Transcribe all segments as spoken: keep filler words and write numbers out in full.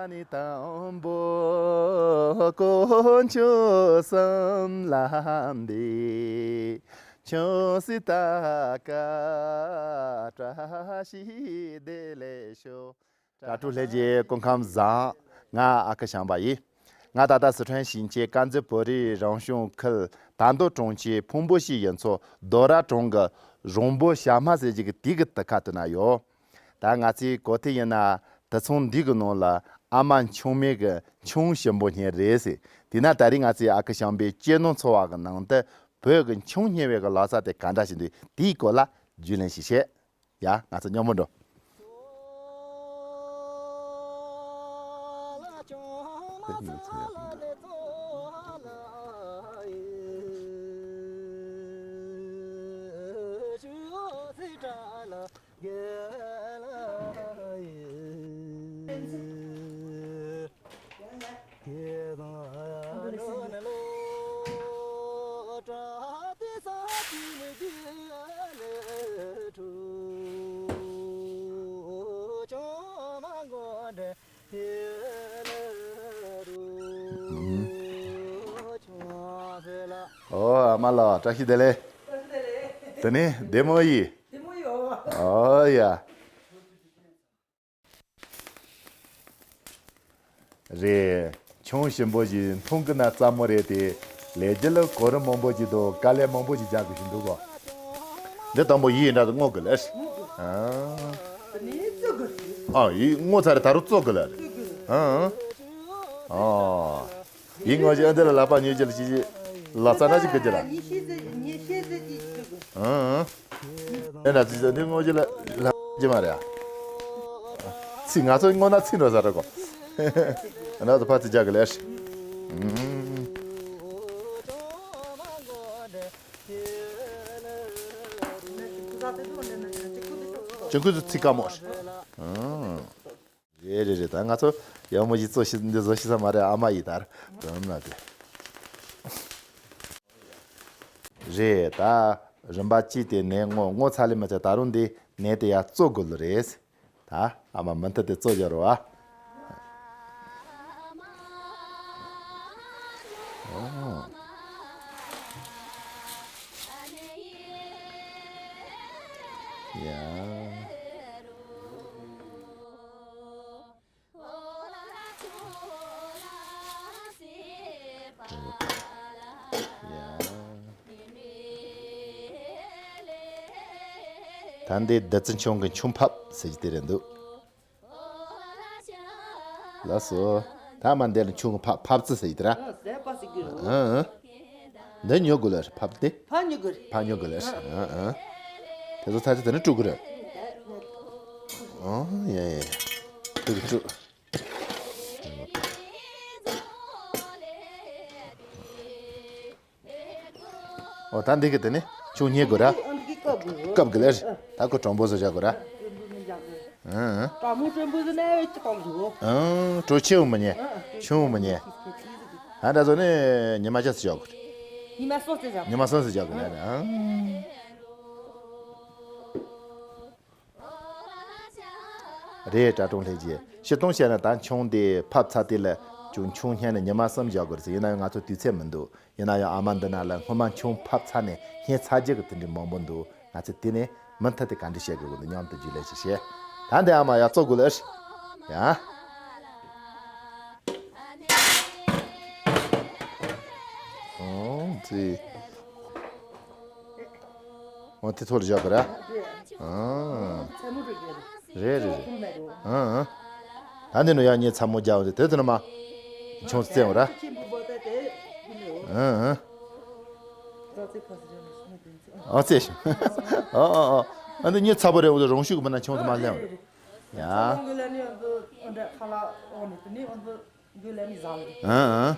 ནི་དང་པོ་དཀོན་མཆོག་གསུམ་ལ་འདུད། ཆོས་སྲིད་ལྟ་སྐོར་བཀྲ་ཤིས་བདེ་ལེགས་ཤོག། དྲ་གྲོགས་ལྷན་རྒྱས་སྐུ་ཁམས་བཟང་། ང་ཨ་ཁུ་བྱམས་པ་ཡིན། ང་ད་ལྟ་སི་ཁྲོན་ཞིང་ཆེན་དཀར་མཛེས་བོད་རིགས་རང་སྐྱོང་ཁུལ་དར་མདོ་གྲོང་ཁྱེར་ཕུང་པོ་ཤིས་ཡུལ་ཚོ་རྡོ་ར་གྲོང་གི་རོང་པོ་ཤ་མ་ཟེར་གྱི་དེ་གི་དུར་ཁ་དེ་ན་ཡོད། ད་ང་ཚོའི་གོ་ཐོས་ཡིན་ན་དུད་ཚང་འདི་གི་ནང་ལ་ཨ་མ་ཆུང་མའི་གི་ཆང་ཞིམ་པོ་བསྙལ་རེད་ཟེར། དེས་ན་ད་རེས་ང་ཚོའི་ཨ་ཁུ་བྱམས་པའི་གཅེས་ནོར་འཚོ་བ་གི་ནང་དུ་བོད་ཀྱི་ཆང་བསྙལ་བའི་གི་ལག་རྩལ་དེ་ག་འདྲ་ཞིག་འདུག་དེའི་སྐོར་ལ་རྒྱུས་ལོན་ཞིག་བྱེད། ཡ། ང་ཚོ་མཉམ་པོ་འགྲོ། ཨོ། ཨ་མ་ལགས། བཀྲ་ཤིས་བདེ་ལེགས། བཀྲ་ཤིས་བདེ་ལེགས། དེ་ནི་བདེ་མོ་ཡིན། བདེ་མོ་ཡོད། ཨོ་ཡ། རེད། ཆང་ཞིམ་པོ་ཞིག་འཐུང་གི་ན་སླ་མོ་རེད་དེ། ལས་རྒྱུ་ལ་གོ་རིམ་མང་པོ་ཞིག་དང་དཀའ་ལས་མང་པོ་ཞིག་རྒྱག་དགོས་ཞིག་འདུག་གོ། འདི་དང་པོ་ཡིད་འདྲ་དུ་བསྔོ་དགོས་ལེ། ཨ། ཨ། ཡིད་བསྔོ་ཚར་རེད། ད་རུང་བཙོ་དགོས་ལེ། ཨ། ཨ། ཡིད་བསྔོ་ཞིག་ཨ། འདི་ལ་ལག་པ་ཉོས་ཀྱི་ལ་ཅི་ཅི། ལག་རྩལ་ན་ཅི་དགོས་ཀྱི་ར། ཨ། ཨེ་ན་ཙི་ཙི་འདི་བསྔོ་རྒྱུ་ལ་ལ་རྒྱུ་མ་རེད་ཨ། ཚིག་ང་ཚོ་བསྔོ་ན་ཚིག་འགྲོ་ས་རེད་གོ། ཨ་ན་ཚོ་ཕ་ཚིག་རྒྱག་གི་ལས། ཅི་ཁུ་ཚོ་ཚིག་དཀའ་མོ་རེད། རེད་རེད་རེད། ད་ང་ཚོ་ཡག་མོ་ཞིག་བཙོ་ཤི་འདི་བཟོ་ཤི་ས་མ་རེད། ཨ་མ་ཡིས་དར་དོན་ན་དེ། རེད་ད། རིམ་པ་གཅིག་དེ་ནས་བསྔོ་བསྔོ་ཚར་ལེ་མ་ཚད་ད་རུང་འདི་ནས་དེ་ཡར་བཙོ་དགོས་ལོ་རེད། ད་ཨ་མ་མུ་མཐུད་དེ་བཙོ་རྒྱུ་རེད་བ། ཨོ། ཡ། ད་འདི་བདུད་རྩི་ཆང་གི་ཆང་ཕབ་ཟེར་གྱི་དེ་རེད་འདུག་ལགས་སོ། ད་མ་འདི་ལ་ཆང་གི་ཕབ་ཕབ་རྩི་ཟེར་གྱི་དེ་ར། ཨ། འདི་ཉོ་དགོས་ལ་རེད། ཕབ་སྟེ། ཕ་ཉོ་དགོས་རེད། ཕ་ཉོ་དགོས་ལ་རེད། ཨ་ཨ། དེ་ཚོ་ཚ་ཚ་དེ་ནས་བཀྲུ་དགོས་རེད། ཨོ་ཡ་ཡ། བཀྲུ་བཀྲུ། ཨོ་ད་འདི་གི་དེ་ནས་ཆང་བསྙལ་དགོས་ར། ཨ་འདི་གི་བཀབ་དགོས། བཀབ་དགོས་ལ་རེད། ད་ཁོ་དྲང་པོ་བཟོ་བྱ་དགོས་ར། ཨ་ཨ། དྲང་མོ་དྲང་པོ་ཟེར་ན་ཨེ་ཅི་གང་འདུག་ཨང་། གྲོ་ཆེའུ་མི་ཉན། ཆུང་མི་ཉན། ཨ་འདྲ་བཟོ་ནས་ཉི་མ་ཅག་ཙི་བཞག་དགོས། ཉི་མ་སོ་ཙི་བཞག་ཉི་མ་སོ་ཙི་བཞག་དགོས་ན་ཨང་། རེད། དྲ་གྲོང་ལྷན་རྒྱས། སྤྱིར་བཏང་བཤད་ན་ད་ཆང་དེ་ཕབ་ཚར་དེ་ལ་ཅུང་ཆང་བསྙལ་ནས་ཉི་མ་གསུམ་བཞག་དགོས་ཟེར། ཡིན་ན་ཡང་ང་ཚོ་དུས་ཚོད་མི་འདུག་ཡིན་ན་ཡང་ཨ་མ་འདི་ན་ལ་སྔོན་མ་ཆང་ཕབ་ཚར་ནས་བསྙལ་ཚར་རྒྱུ་གི་དེ་འདྲའི་མང་པོ་འདུག་ང་ཚོས་དེ་ནས་མུ་མཐུད་དེ་ག་འདྲ་བཤད་དགོས་ཀྱི་འདུག་མཉམ་དུ་རྒྱུས་ལོན་ཞིག་བྱེད། ད་འདི་ཨ་མ་ཡར་བཙོ་དགོས་ལ་ཨེ་ཤི། ཡ། ཨོ་ཙི། ཨོ་དེ་ཐོར་བཞག་གི་ར། ཨང་། རེད་རེད་རེད། ཨང་ཨང་། ད་འདི་ནོ་ཡང་ངས་ཚ་མོ་རྒྱག་འོང་དེ་དེ་ནོ་མ། ཆུང་བཙན་འོ་ར། ཨང་ཨང་། ཨ་ཙེ་ཤི། ཨ་ཨ་ཨ། ཨ་འདི་ངས་ཚ་པོ་རེད་འོ་དེ་རང་ཤུགས་མིན་ན་ཆུང་དུ་མ་ལེན་འོ། ཡ། ཨང་ཨང་།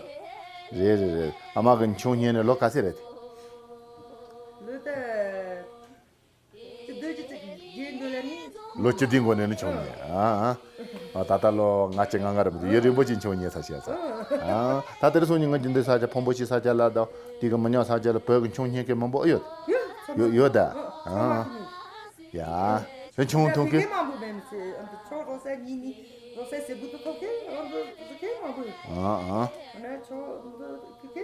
རེད་རེད་རེད། ཨ་མ་གི་ཆུང་ཉན་ནས་ལོ་ག་ཚད་རེད། ལོ་བཅུ་བདུན་འགོ་ནས་ནི་ཆུང་ཉན། ཨ་ཨ། ད་ལྟ་ལོ་ལྔ་བཅུ་ང་ལྔ་རེད་འདུག་ཡུན་རིང་པོ་ཅིག་ཆུང་ཉན་ཚར་ཤག་ཚ། ཨ་ད་དེ་རིང་སང་ཉིན་ང་འདི་ས་ཆ་ཕུང་པོ་ཤི་ས་ཆ་ལ་དང་དེ་གི་མི་ཉག་ས་ཆ་ལ་བོད་ཀྱི་ཆུང་ཉན་མཁན་མང་པོ་ཡོད། ཡོད་ཡོད་ད། ཨ་ཡ། ཆུང་ཐུང་གི། སེ་སེ་བུ་དུ་ཐོག་ཁེ་འོ་འདུ་དུ་ཁེ་མང་པོ་ཡོད། ཨ་ཨ། ཨ་ནི་ཆོ་འདུ་ཁེ་ཁེ་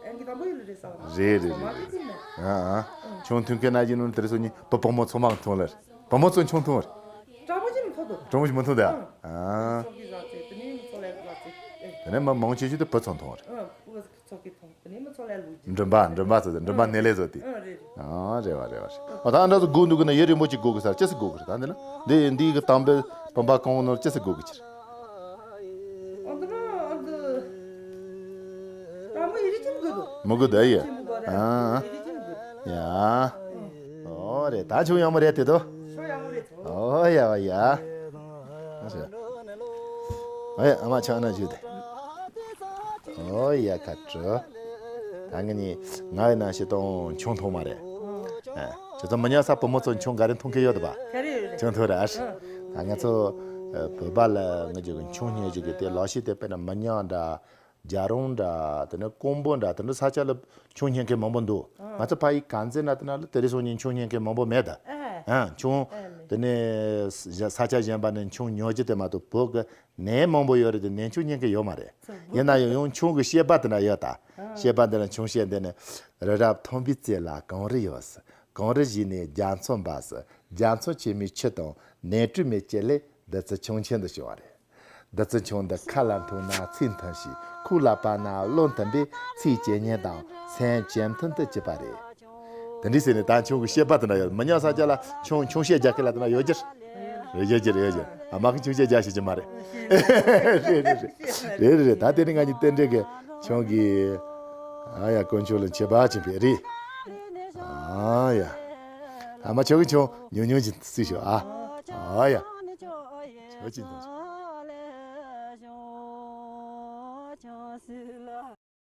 ཨན་གི་དང་པོ་ཡོད་ལ་རེད་ས་བ། རེད་རེད་ཆོ་མ་རེད་ཁེ་ཁེ་མེད། ཨ་ཨ། ཆུང་ཐུང་ཁེ་ན་ཡིན་ནོ་དེ་རེད་སོ་ཉི་བུ་བུ་མོ་ཚོ་མང་ཐོང་ལ་རེད། བུ་མོ་ཚོ་ཆུང་ཐུང་རེད། གྲྭ་མོ་ཅི་མི་ཐོག་དོ། གྲྭ་མོ་ཅི་མི་ཐོག་དེ་ཨ། ཨ་ཨ། ཚོགས་ཀྱི་ཟ་ཚེ་དེ་ནས་མི་ཚོགས་ལ་ཟ་ཚེ། དེ་ནས་མ་མང་ཆེ་ཤོས་དེ་བུ་ཚོ་ཐོང་རེད། ཨ་བུ་ཚོགས་ཀྱི་ཐོང་། དེ་ནས་མི་ཚོགས་ལ་ལུག་ཅི། མགྲིན་པ་མགྲིན་པ་ཚོ་དེ་མགྲིན་པ་སྣེ་ལེན་ཚོ་དེ། ཨ་རེད་རེད། ཨ་རེད་བ་རེད་བ་རེད། ཨ་ད་ཨ་འདྲ་ཚོ་སྒུག་འདུག་གི་ན་ཡུན་རིང་པོ་ཅིག་སྒུག་གི་ས་ཅི་སི་སྒུག་གི་རེད་ད་འདི་ན་འདི་འདི་གི་དམ་པའི་བུམ་པ་གང་ནོར་ཅི་སི་སྒུག་གི་ཅི་རེད། ཨ་འདི་ན་ཨ་འདི། ད་མོ་ཡི་རི་ཅི་མི་དགོས་དོ། མི་དགོས་དོ་ཡ། ཅི་མི་དགོས་རེད། ཨ་ཡི་རི་ཅི་མི་དགོས། ཡ། ཨོ་རེད་ད་ཆུང་ཡག་མོ་རེད་དེ་དོ། ཆོ་ཡག་མོ་རེད་ཚོ། ཨོ་ཡ་བ་ཡ། ཨ་ཡ་ཨ་མ་ཆ་ན་ཞུ་དེ། ཨོ་ཡ་ཁ་དྲོ། ད་ངས་ནི་ང་ཡི་ནང་ཞིག་དང་ཆུང་ཐོང་མ་རེད། ཨ་ཁྱོད་ཚོ་མི་ཉག་ས་བུ་མོ་ཚོ་ཆུང་ག་རེ་ཐོང་གི་ཡོད་དོ་བ། ག་རེ་ཡོད་རེད། ཆུང་ཐོང་རེད། ཨ་ད་ང་ཚོ་བོད་པ་ལ་ང་ཅིག་ཆུང་ཉེ་ཅིག་གི་དེ་ལག་ཤེས་དེ་དཔེར་ན་མི་ཉག་འདྲ། རྒྱ་རོང་འདྲ་དེ་ནས་ཀོང་པོ་འདྲ་དེ་འདྲ་ས་ཆ་ལ་ཆུང་ཉན་མཁན་མང་པོ་འདུག་ང་ཚོ་ཕ་ཡི་གངས་རྩེ་ན་དེ་ན་ལ་དེ་རིང་སང་ཉིན་ཆུང་ཉན་མཁན་མང་པོ་མེད་ད། ཨ་ཆུང་། དེ་ནས་ས་ཆ་གཞན་པ་ནས་ཆུང་ཉོ་རྒྱུ་དེ་མ་གཏོགས་བོད་གི་ནས་མང་པོ་ཡོད་རེད་དེ་ནས་ཆུང་ཉན་མཁན་ཡོད་མ་རེད། ཡིན་ན་ཡང་ཡང་ཆུང་གི་བཤད་པ་དེ་འདྲ་ཡོད་ད། བཤད་པ་འདི་ན་ཆུང་བཤད་འདི་ནི། རི་རབ་མཐོན་པོའི་རྩེ་ལ་གངས་རི་ཡོད། གངས་རི་བཞི་ནས་རྒྱ་མཚོ་འབབ། རྒྱ་མཚོ་ཆེན་མོའི་ཆུ་དང་ནས་དྲོད་མེ་བཅས་ལས་བདུད་རྩི་ཁྱུང་ཆེན་དུ་བྱུང་བ་རེད། བདུད་རྩི་ཆུང་འདི་ཁ་ལ་འཐུང་ན་ཚིགས་མཐུན་ཞིང་ཁོག་ལ་སྦས་ན་བློ་མཐུན་པས་ཚིགས་ཇེ་སྙན་དང་སེམས་ཇེ་མཐུན་དུ་གྱུར་པ་རེད། དེ་འདྲའི་ཟེར་ནས་ད་ཆུང་གི་བཤད་པ་དེ་འདྲ་ཡོད། མི་ཉག་ས་ཆ་ལ་ཆུང་ཆུང་བཤད་རྒྱག་མཁན་ལ་དེ་འདྲ་ཡོད་ཀྱི་རེད། ཡོད་ཀྱི་རེད་ཡོད་ཀྱི་རེད། ཨ་མ་གི་ཆུང་བཤད་རྒྱག་ཤེས་ཀྱི་མ་རེད། རེད་རེད་རེད། ད་དེ་ནི་ང་གཉིས་རྟེན་འབྲེལ་གི་ཆུང་གི་ཨ་ཡ་དཀོན་མཆོག་ལ་མཆོད་པ་བྱིན་པའི་རེད། ཨ་ཡ། ཨ་མ་ཆོག་གི་ཆུང་ཉུང་ཉུང་ཅིག་སྲིད་ཤོག་ཨ། ཨ་ཡ། ཆོག་ཅིག་འདུག